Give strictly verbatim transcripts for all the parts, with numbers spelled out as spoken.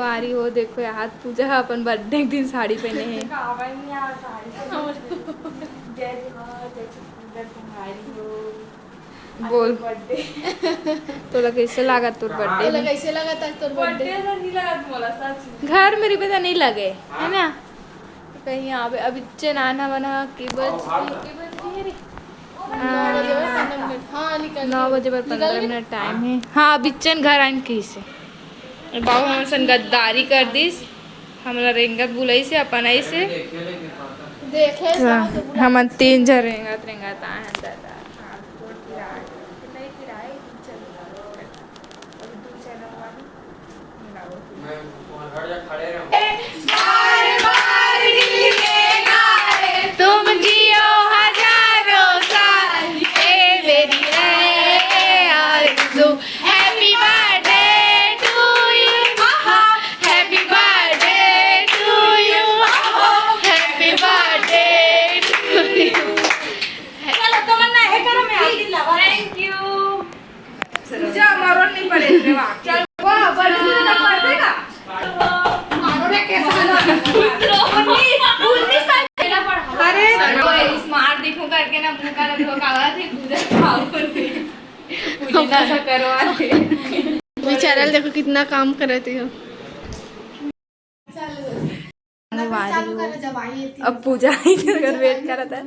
आ रही हो, देखो यार, पूजा ह अपन बर्थडे के दिन साड़ी पहने हे। काबर नहीं आ साड़ी? जय माँ, जय छत्तीसगढ़ तुम्हारी हो। बोल। बर्थडे। तोला कैसे लागत तोर बर्थडे तोला में? कैसे लागत आज तोर बर्थडे? बर्थडे तो नहीं लागत मोला, सच में। घर में रहिबे त नहीं लगे, है ना? कहीं आवे, अभी चेन आना बना के बज के, के बज के रे? नौ बजे बर पंद्रह मिनट। हाँ, निकल नौ गई। बजे बर निकल पंद्रह गई। मिनट टाइम है। हाँ, अभी चेन घर आइन कहीं से। बाबू हमन सन गद्दारी कर दिस, हमला रेंगत बुलाइस हे, अपन आइस हे। देखे तो हमन तीन झन रेंगत रेंगत आए हन दादा। तुम जियो हजारों साल, ये मेरी है आरज़ू। Happy birthday to you, happy birthday to you, happy birthday to you। चलो, तमन्ना, हे करो, मैं आरती लावा। Thank you। पूजा मारो नहीं पड़े रे, वाह। चल, वाह, बर्थडे का पढ़ देगा। मारो रे, कैसा लगा? उन्नीस, उन्नीस साल पहला पढ़ा। अरे। स्मार्ट देखो करके ना, मुंह का ना धोखा हुआ थे, पूजा खाओ। पूजा ना करवा थे। बेचारा देखो कितना काम करत हे। अब पूजा ही कर वेट करत हे।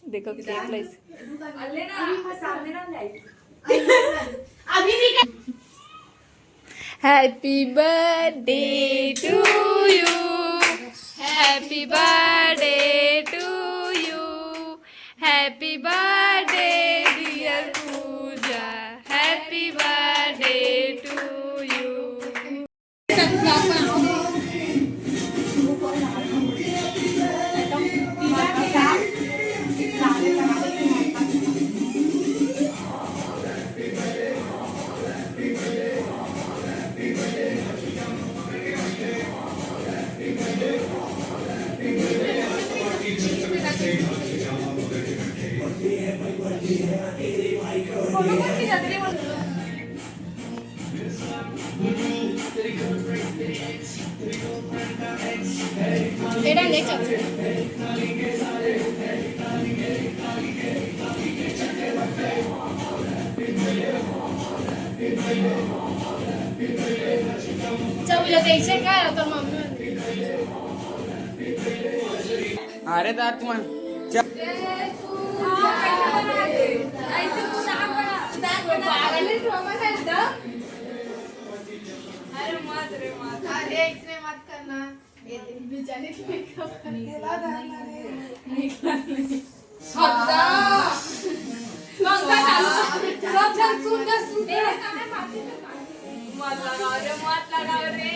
देखो केक लाइस। Happy birthday to you, happy birthday to you, happy birthday dear Pooja, happy birthday to you। अरे दादा, तुम अरे मत रे, मत। अरे, इसने मत करना। ये देख, बेचारे के makeup। पंखा चालू। सब जन सुन जा, सुन जा। मत लगाओ रे, मत लगाओ रे।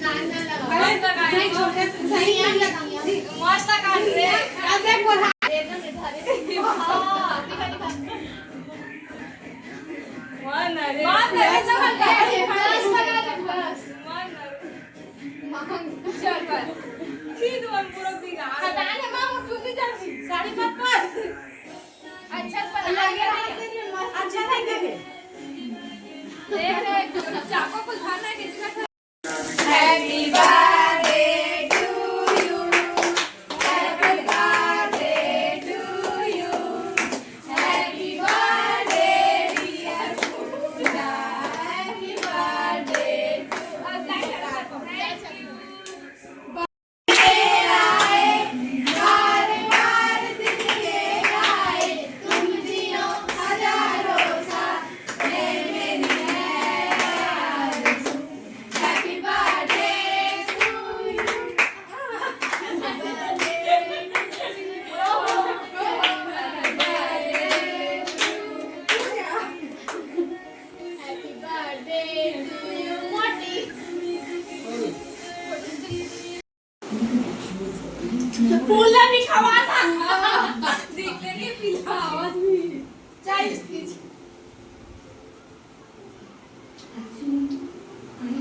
ना, ना लगाओ। मत लगाओ रे। मत लगाओ रे। अरे, बोला।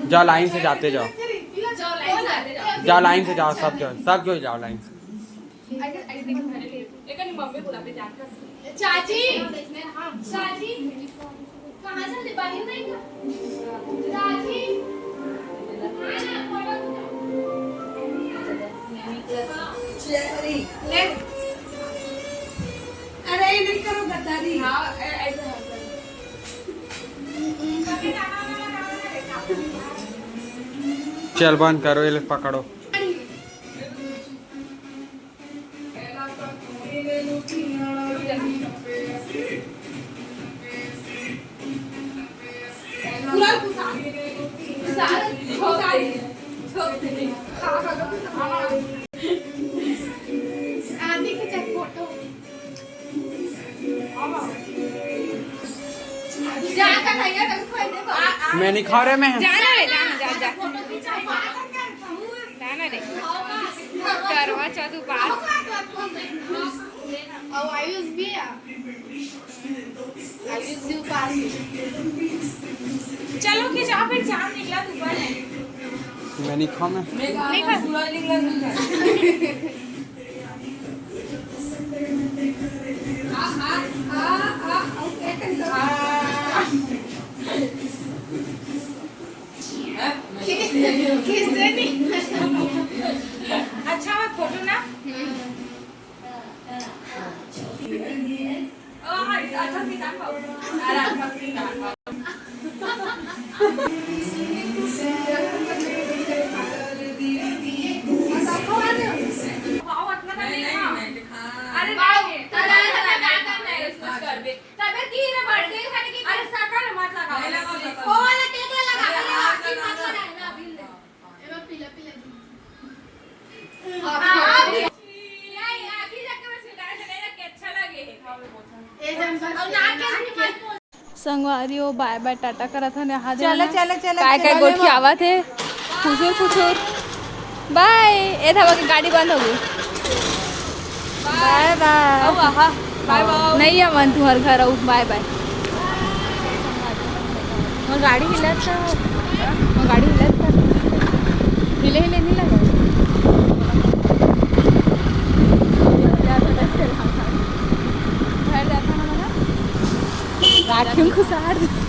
जा, लाइन से जाते जाओ। जा, लाइन से जाओ, सब जो, सब जो जाओ लाइन से। चाची, चाची। कहाँ जाते? बाहर नहीं का? राखी। हाँ, फोटो खींचा। ले। अरे, ये नहीं करो, गद्दारी। हाँ, ऐ-, ऐसे हाथ करो। चल, बंद करो, ये ले पकड़ो। पूरा घुसा, घुसा, घुसा दे। आदि के चल फोटो। जा, जा, भैया, तुम खोल दे। मैं नहीं खा रहे, मैं। जा ना रे, जा ना, जा, जा। जा ना रे। करवा चौथ उपास। अब आयुष भी है। आयुष भी उपास है। चलो कि जा फिर, चांद निकला, तू बन है। मैं नहीं खाऊं मैं। नहीं खा। खींच दे नहीं। अच्छा हुआ फोटो ना। अरे नहीं, नहीं। तबे की रे बर्थडे खाने की अरे साका मत लगा। वो वाला केक लगा। अरे, अरे, मत लगा, ना, अभी ले। ए बार पीला, पीला। हाँ, हाँ, अभी। नहीं, आगे जाके बस गाना गाएगा कि अच्छा लगे। ए जब बस और ना के भी मत बोल। संगवारी हो, बाय बाय, टाटा करत हन। यहाँ चलो, चलो, चलो, काय काय चलो। गोठी आवत हे, फुसुर फुसुर। बाय। ए था, गाड़ी बंद हो गई। बाय बाय। आओ, आहा। बाय बाय। नहीं, अमन, तुम्हारे घर आऊ। बाय बाय। वो गाड़ी हिलत था, वो गाड़ी हिलत था। हिले हिले नहीं लगा। घर जाता ना, राखी में खुशार।